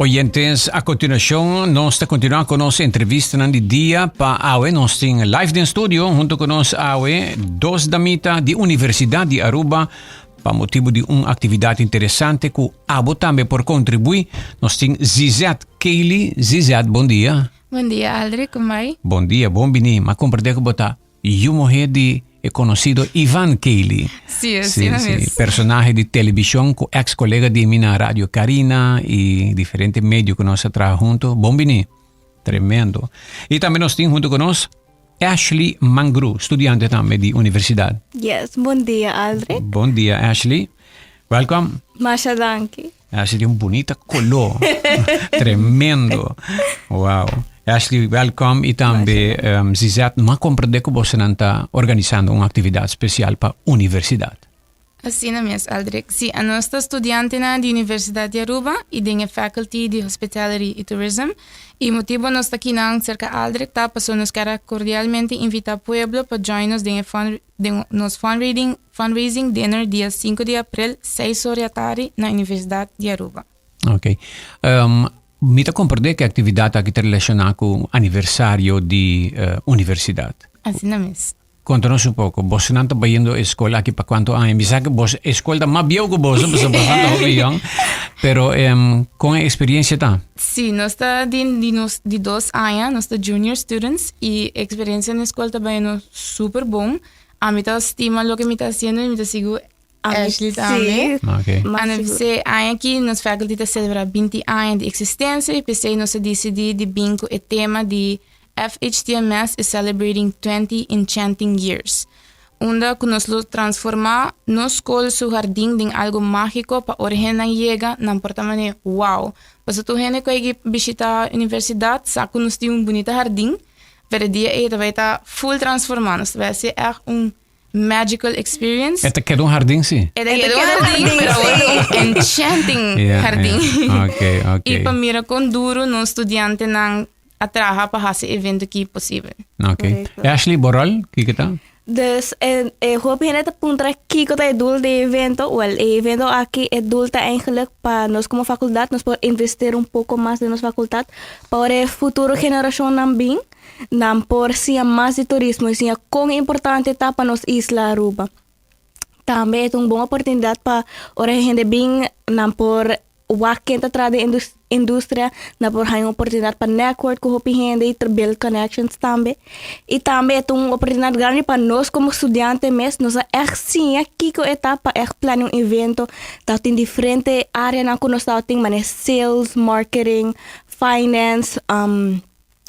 Oyentes, a continuacion nos ta continua cu nos entrevistanan di dia pa awe. Nos tin live den studio hunto cu nos awe dos damita di Universidad di Aruba pa motibo di un actividad interesante cu abo tambe por contribui. Nos tin Zizette Kaylee. Zizette, bon dia. Bon dia, Aldrich, con bai? Bon dia, bon bini. Ma comprende cu bo ta Yu muhé di e konosido Ivan Cayley. Sí, asina sí, mes. Personahe di televishon ku eks kolega di mi na Radio Carina i diferente medio ku nos a traha hunto. Bon bini. Tremendo. I tambe nos tin hunto ku nos Ashley Mangru, studiante tambe di universidat. Yes, bon dia Aldrich. Bon dia Ashley. Welcome. Masha danki. Ashley tin un bunita color. Tremendo. Wow. Ashley, welcome. Y tambe um, Zizette, ma comprende que você não está organizando uma atividade especial para universidade. Asina mes, Aldrich. Sí, anos ta studiantenan di Universidad di Aruba y den e Faculty di Hospitality y Tourism. Y motibo nos ta kinan cerca Aldrich ta paso nos kier a cordialmente invita pueblo pa join nos den e fund Den nos fundraiding fundraising dinner dia 5 di april 6 or di atardi na Universidad di Aruba. Ok. Um, mi ta comprende cu e actividad aki ta relaciona cu aniversario di uh, universidad. Asina mes. Conta nos un poco, bosonan ta bayendo e school aki pa cuanto aña? Mi sa cu bos e school ta mas bieu cu boso, pasobra bosonan ta hopi yong. Pero um, con e experiencia ta? Sí, nos ta di, di nos di dos aña, nos ta junior students y experiencia na school ta bayendo super bon. Ami ta stima loke mi ta haciendo y mi ta sigur Ashley tambe. Sí. Okay. Mas Ano sigur. p'esei aña aki nos faculty ta celebra 20 aña di existencia y p'esei nos a dicidi di bin cu e tema di FHTMS is celebrating 20 enchanting years. Unda cu nos lo transforma nos scol su hardin den algo magico pa ora hendenan yega nan por ta mane wow. Pasobra tur hende cu a yega bishita universidad sa cu nos tin un bunita hardin, pero e dia ey ta bay ta full transforma. Nos ta bay haci echt un magical experience. E ta keda un hardin si? E ta keda un hardin, pero awor ta un enchanting hardin. Okay, okay. Y pa mira con duro nos studiantenan a traha pa hasi e evento aki posibel. Ok. Correcto. Ashley, bo rol, kiko ta? Dus e, e hopi hende ta puntra kiko ta e doel di e evento. Wel, e evento aki, e doel ta eigenlijk pa nos como facultad, nos por investeer un poco mas den nos facultad, pa ora e futuro generacionnan bin, nan por siña mas di turismo y siña con importante ta pa nos isla Aruba. Tambe e ta un bon oportunidad pa ora e hende bin, nan por wak ken ta traha den industria, nan por haña un oportunidad pa network ku hopi hende y build connections tambe. Y tambe e ta un oportunidad grandi pa nos como studiante mes, nos a ègt siña kiko e ta pa ègt plania un evento. Ta tin diferente areanan ku nos tabatin manera sales, marketing, finance,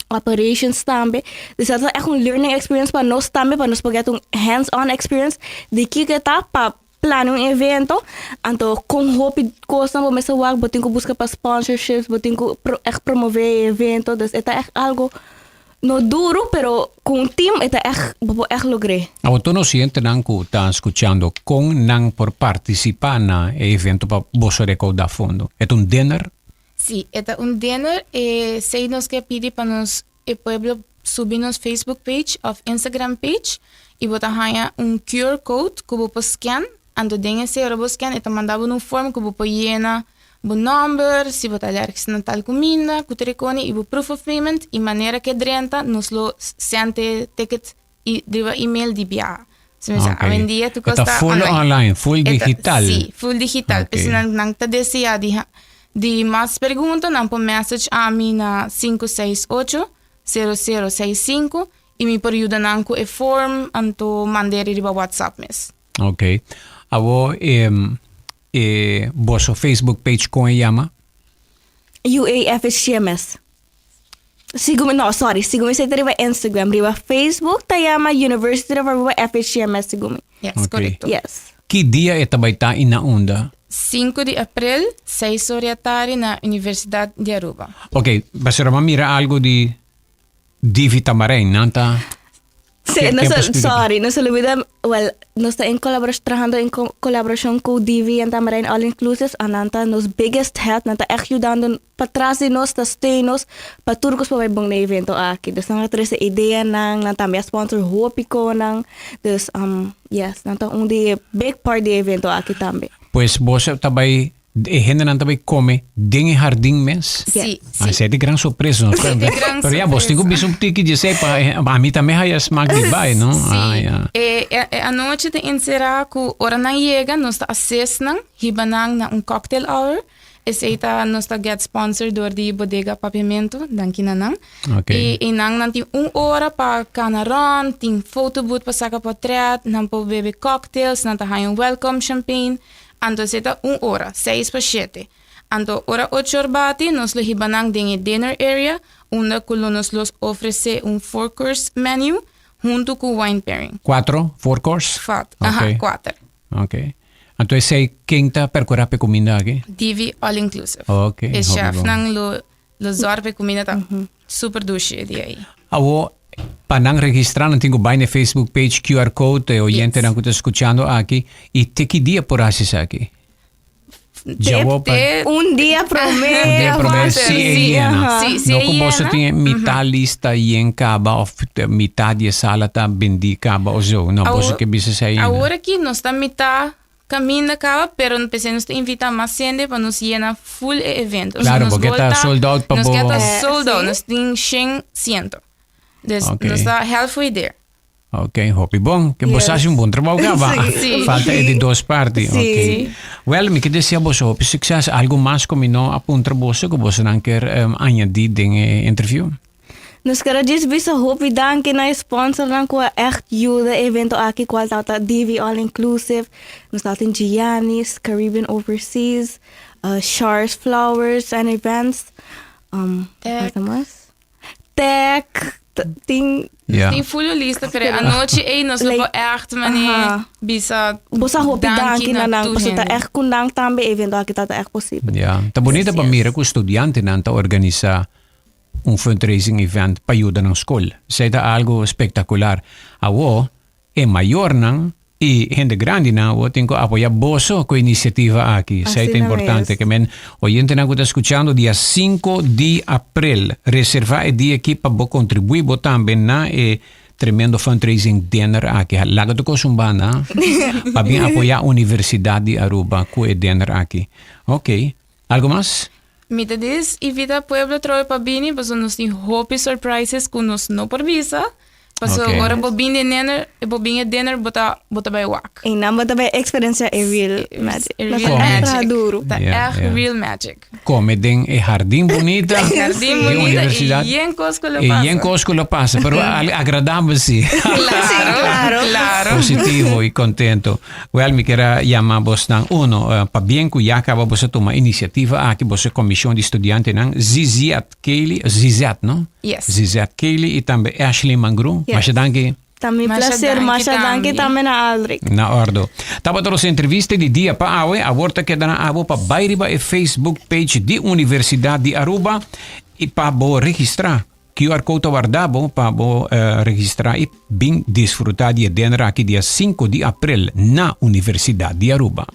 operations tambe. Dus dat ta ègt un learning experience pa nos tambe, pa nos por get un hands on experience di kiko e ta pa plania un evento. Anto kon hopi kosnan bo mester wak, bo tin ku buska pa sponsorships, bo tin ku ègt promove e evento. Dus e ta ègt algo no duru, pero ku un team e ta ègt, bo por ègt logr'é. Awor tur nos sientenan ku ta skuchando, kon nan por partisipá na e evento pa boso rekoudá fondo? E ta un dinner? Sí, e ta un dinner, e sei nos ke pidi pa nos e pueblo subi nos Facebook page of Instagram page y bo ta haña un QR code ku bo por scan, anto den esei ora bo scan e ta manda bo un form ku bo por yena bo nomber, si bo ta alergisch na tal kuminda, ku ta rekoni y bo proof of payment y manera ke drenta nos lo send e ticket y riba email di biaha. So mi sa, Ok. awendia tu E ta kos ta full online. online, full E ta- digital. Sí, full digital. Ok. P'esei nan, nan ta desea di, ha- di mas pregunta, nan por message ami na 568 0065 y mi por yuda nan ku e form, anto mand'e riba WhatsApp mes. Ok. Awo em, e boso Facebook page kon e yama? UAFHTMS. Sigu mi, no, sorry, sigu mi ta riba Instagram, riba Facebook ta yama University of Aruba FHTMS sigu mi. Yes, Ok. korekto. Yes. Ki dia e ta bai ta i na unda? 5 di april, 6 or di atardi na Universidad di Aruba. Ok, pasobra mi a mira algo di Divi Tamarijn, nan ta Sí, Ken- no ken so, por splika? sorry, nos olvida, well, nos ta en colaboracion, trahando en co colaboracion cu Divi en Tamarijn All Inclusive, en nan ta nos biggest help, nan ta echt yudando patras di nos, ta steun nos pa tur cos por bay bon na e evento aki. Dus nan a trece ideanan, nan tambe a sponsor hopi conan, dus um, yes, nan ta un di e big part di e evento aki tambe. Pues boso ta bai. E hendenan ta bay come den e hardin mes? Sí, Ah, sí. esey ta gran sorpresa. No? Sí, ta gran Pero ya, bos tin cu sorpresa. bisa un tiki di esey pa pa mi tambe haya smaak di bay, no? Sí. Ah, ya. E, e, e anochi ta encerá cu ora nan yega, nos ta assist nan, hiba nan na un cocktail hour. Esey ta, nos ta get sponsored door di Bodega Papiamento, danki na nan. Ok. Y, y nan, nan tin un ora pa cana rond, tin photo booth pa saca portret, nan por bebe cocktails, nan ta haya un welcome champagne. Anto esei ta un ora, seis pa shete. Anto ora ocho or bati, nos lo hiba nan den e dinner area, unda ku lo nos los ofresé un four course menu huntu ku wine pairing. Cuatro, four course? Fat, aha, Ok. kuater. Ok. Anto esei ken ta percura p'e cuminda aki? Divi all inclusive. Ok, E hopi bon. chefnan lo lo zorg p'e cuminda ta super dushi e dia ei. Awo, pa nan registra nan tin ku bai na e Facebook page QR code, e oyentenan ku ta skuchando aki, i te ki dia por hasi esaki? Djawo pa Te Un dia promé. Un dia promé, avance. si e yena. Sí, si No e ku boso yena. tin e mitá lista yen kaba òf mitá di e sala ta bendí kaba o zo. No, boso ke bisa esei ainda. Awor aki nos ta mitá Caminda caba, pero p'esei nos ta invita mas hende pa nos yena full e evento. Claro, nos bo ke goal ta sold out pa Nos bo. ke ta sold out, nos tin shen ciento. Dus Ok. nos ta halfway there. Ok, hopi bon. Ke bo sa haci un bon trabou caba. Sí. Falta e di dos parti. Sí. Ok. Wel, mi ke desea boso hopi succes. Algo mas cu mi no a puntra boso cu bosonan kier añadi den e interview? Nos ker a djis bisa hopi danki na e sponsornan ku a ègt yuda e evento aki kual tabata DV All Inclusive, nos tabatin Giannis, Caribbean Overseas, Shars Flowers and Events, Tech. falta mas? Tech, tin. Ja. Tin full un lista, pero e anochi ei nos lo por ègt mane bisa Bo sa hopi danki na nan, tur pasobra ta hende. ègt ku nan tambe e evento aki tabata ègt posibel. Ja, ta bunita pa Yes. mira ku studiantenan ta organisa un fundraising event pa yuda nan skol. Esei ta algu spektakular. Awor, e mayornan i hende grandinan awor tin ku apoyá boso ku e inisiativa aki. Esei ta Asina importante. mes. Ke men oyentenan ku ta skuchando dia sinku di aprel, reservá e dia aki pa bo kontribuí bo tambe na e tremendo fundraising dinner aki. Laga tur kos un banda, ha? Pa bin apoyá Universidat di Aruba ku e dinner aki. Oké. Algo mas? Mi ta dis invita pueblo trobe pa bini pasobra nos tin hopi surprises cu nos no por bisa. Pasobra Ok. ora bo bin den dinner, bo bin e dinner bo ta bo ta bay wak. Y nan bo ta bay experiencia e real magic. E Nos real ta echt magic. traha duro. Ta Yeah, echt yeah. real magic. Come den e hardin bunita. Jardín di bunita y universidad. yen cos cu lo E pasa. yen cos cu lo pasa, pero agradabel si. Claro, claro. claro. Positivo y contento. Wel, mi kier a yama bosnan uno, pabien cu ya caba boso a tuma iniciativa aki, boso comision di studiantenan, Zizette Kelly, Zizette, no? Yes. Zizette Kelly y tambe Ashley Mangru. Yes. Masha danki. Ta mi Masha placer, danki masha danki tambe. tambe na Aldrich. Na ordo. Tabata nos entrevista di dia pa awe. Awor ta keda na abo pa bai riba e Facebook page di Universidad di Aruba y pa bo registra. QR code ta warda bo pa bo registra y bin disfruta di e dinner aki dia sinku di april na Universidad di Aruba.